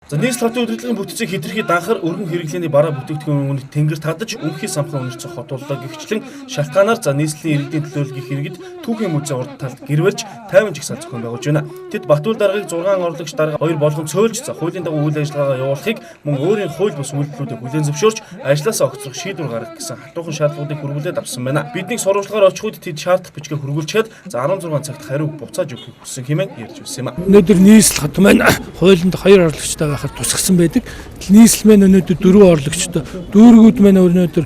За нийслэл хотын удирдлагын бүтцийг хэтэрхий данхар өргөн хэрэглээний бараа бүтээгдэхүүн үнэт тэнгэр тадаж өмхий самхан үнэрсэн хотууллаа гихчлэн шалтгаанаар за нийслэлийн иргэдийн төлөөлөл гих иргэд түүхийн музей урд талд гэрвэрж 50 жагсаал зохион байгуулж байна. Тэд Батүл даргаыг 6 орлогч дарга 2 болгон цөөлж за хуулийн дагуу үйл ажиллагаагаа явуулахыг мөн өөрийн хууль бус үйлдэлүүдийг хүлээн зөвшөөрч ажлаасаа огцрох шийдвэр гаргах гэсэн хатуухан шаардлагуудыг хүргүүлээд авсан байна. Биднийг сурвалжлагаар очих үед тэд шаардах бичгээ хүргүүлчихэд за 16 цагт хариу буцааж өгөхийг хүссэн хэмээн ярьж байсан юм. Өнөөдөр нийслэл хот маань хуулинд 2 орлогчтой байхаар тусгасан байдаг. Нийслэл маань өнөөдөр 4 орлогчтой. Дүүргүүд маань өнөөдөр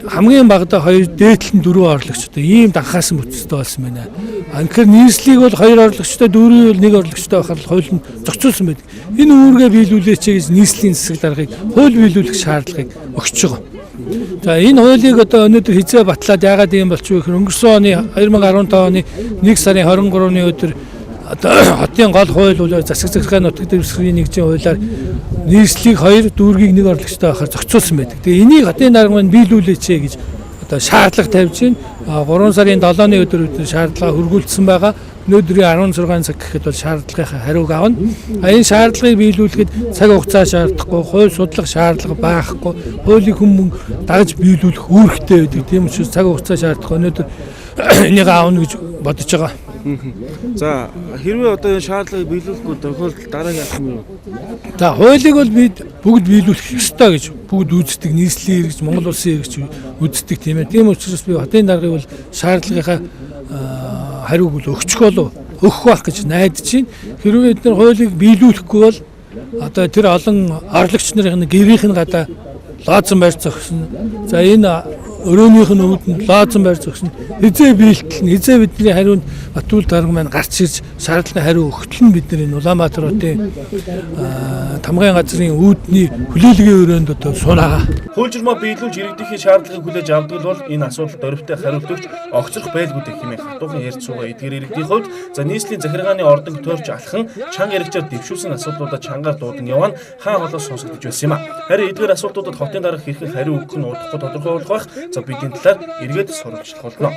хамгийн багадаа 2, дээдл нь 4 орлогчтой. Ийм данхаасан бүтцтэй болсон байна. Анхир нийслэлийг бол 2 орлогчтой, дүүргийг бол 1 орлогчтой байхаар хуулинд зохицуулсан байдаг. Энэ үүргээ биелүүлээч гэж нийслэлийн засаг даргаыг хууль биелүүлэх шаардлагыг өгч байгаа. За энэ хуулийг одоо өнөөдөр хизээ батлаад яагаад ийм болчих вэ гэхээр өнгөрсөн оны 2015 оны 1 сарын 23-ны өдөр одоо хотын гол хууль бол засаг захиргааны нутаг дэвсгэрийн нэгжийн хуулиар нийслэлийг 2, дүүргийг 1 орлогчтой байхаар зохицуулсан байдаг. Тэгээ энийг хотын дарга маань биелүүлээч гэж одоо шаардлага тавьж байна. 3 сарын 7-ны өдөр бид шаардлага хөргүүлсэн байгаа. Өнөөдрийн 16 цаг гэхэд бол шаардлагынхаа хариуг авна. Энэ шаардлагыг биелүүлэхэд цаг хугацаа шаардахгүй, хууль судлах шаардлага байхгүй, хуулийг хүмүүн дагаж биелүүлэх үүрэгтэй байдаг. Тийм учраас цаг хугацаа шаардахгүй өнөөдөр энийг авна гэж бодож байгаа. За хэрвээ одоо энэ шаардлагыг биелүүлэхгүй тохиолдолд дараагийн алхам юу? За хуулийг бол бид бүгд биелүүлэх ёстой гэж бүгд үздэг, нийслэлийн иргэч, Монгол улсын иргэч үздэг тийм ээ. Тийм учраас би хотын даргаыг бол шаардлагынхаа хариуг бол өгчих болов өгөх байх гэж найдаж байна. Хэрвээ бид нар хуулийг биелүүлэхгүй бол одоо тэр олон орлогч нарын гэрийнх нь гадаа лоозон байр зогсно. За энэ өрөөнийх нь өвдөнд лоозон байр зогсно. Хизээ биелтэл нь хизээ бидний хариунд Батүл дарга маань гарч ирж шаардлагын хариу өгтөл нь бид нар энэ Улаанбаатар хотын тамгын газрын үүдний хүлээлгийн өрөөнд одоо сунаа. Хууль журмаа биелүүлж иргэдийнхээ шаардлагыг хүлээж авдаг бол энэ асуудал дөрвтэй хариулт өгч огцрох байлгүй дээ хэмээн хатуухан ярьж суугаа эдгээр иргэдийн хувьд за нийслэлийн захиргааны ордонг тойрч алхан чанга яригчаар дэвшүүлсэн асуудлуудаа чангаар дуудан яваа нь хаан холоос сонсогдож байсан юм а. Харин эдгээр асуудлуудад хотын дарга хэрхэн хариу өгөх нь удахгүй тодорхой болох байх. За бидний талаар эргээд сурвалжлах болно.